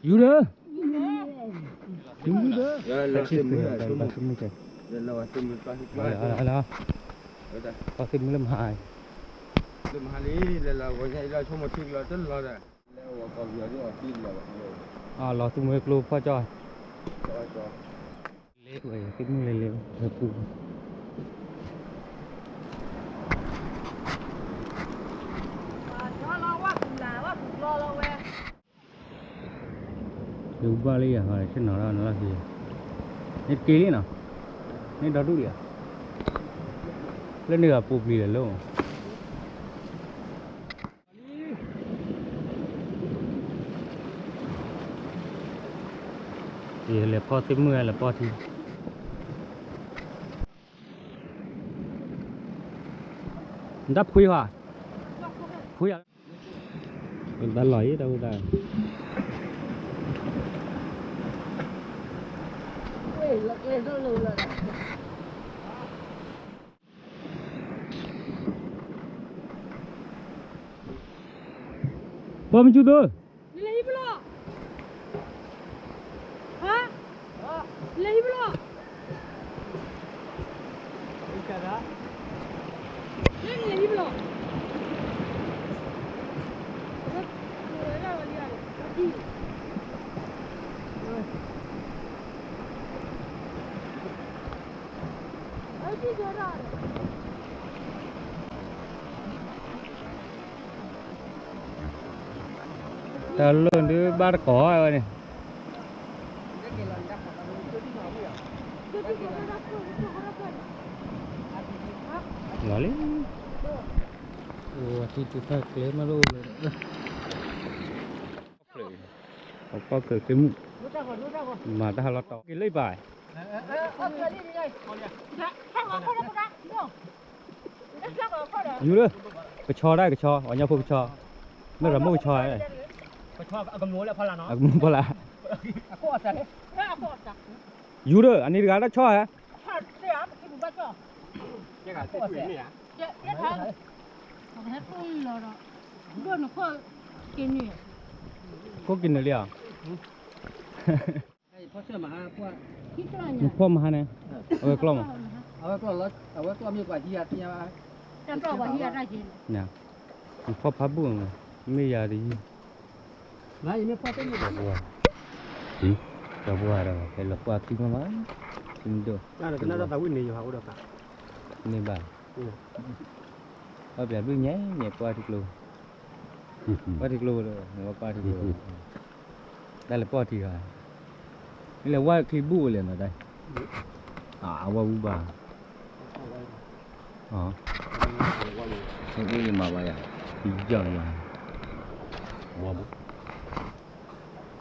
ယူၤဒီး, ယူၤဒီး, လၢသ့ၣ်မုၢ်, လၢသ့ၣ်မုၢ်, လၢသ့ၣ်မုၢ်လၢမဟါ, လၢမဟါလံ, လၢလၢဂီၤညါအံၤလၢဆိကမိၣ်ထံကလီၤတလီၤဒီး, လၢဝဲကီၢ်ပယီၤဒ်အီၤသံလီၤ, အလီၤသူမွဲကျိဖီကၠီ, လဲၤဝဲ သ့ၣ်မုၢ်လဲၤလဲၤဝဲ လၢပူၤ ယဘၣ်လၢယၤဟီဆ့ၣ်နီၤထီၣ်နလီၢ်ခံ, န့ၣ်တက့ၢ်လံနီၤ, န့ၣ်ဒီဒူၣ်လံဧါ, လၢန့ၣ်ဂၤပူၤပျံၤလၢာ်လီၤ, ယလဲၤဖီသ့ၣ်မုၢ်လဲၤဖီထံ, နတၢ်ဖှံဟါ, ဖှံဧါ, တၢ်လီၢ်အံၤတၢ်အိၣ်တၢ် ပှၤမ့ၢ်ကၠူသိ, လၢဟံၣ်ပလီၢ်, ဟါ, လၢဟံၣ်ပလီၢ်, လၢဟံၣ်ပလီၢ်, တၢ်လၢဒုးဘၣ်တကိးဝဲန့ၣ်, လီၤလံ, အိၣ်ထံတဖၣ်ကျဲမးလၢအိၣ်လၢ, အကီၢ်ကၢၢ်သ့ၣ်မုၣ်, မၤတၢ်ဟးလီၤတီၤ က့ၤလၢပၢ် ယူၤလၢ, ကဆီတၢ်ကဆီ, ပှၤကညီဖိကဆီ, မ့ၢ်ရမိၢ်ကဆီ, အကမူၤဖီလာ်, ယူၤဒီး အန့ၣ်တဂၤတၢ်ဆီဧါ, ခိၣ်က့ၤနုာ်လံဧါ, နဖီၣ်မဟါန့ၣ်, အဝဲကျီၢ်မး, နဖီၣ်ဖးဘူၣ်, မ့ၢ်ယၤတယုၢ်, ပှၤ, ပှၤဒီး ဟဲလီၤကွၢ်ခံမးမး, ခံမဒိၣ်, မ့ၢ်ဘၣ်, ပှၤပျဲၤဘျုးညါညါ ကွၢ်ထံကျိ, ကွၢ်ထံကျိဒီး ကွၢ်ထံကျိ, တၢ်လဲၤပီၢ်ထံဂၤ, မ့ၢ်လဲၤဝါချံဘူၣ်လဲၣ်နီၤတၢ်, အဝဲဝူဘၣ်, မ့ၢ်မၤဘၣ်ယၤ, ယီၤယၤ,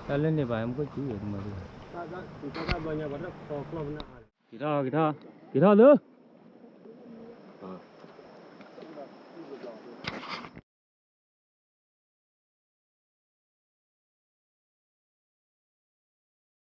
တၢ်လၢန့ၣ်ဘၣ် မ့ၢ်ကစူၤ, က့ၤထီၣ်, က့ၤထီၣ်သု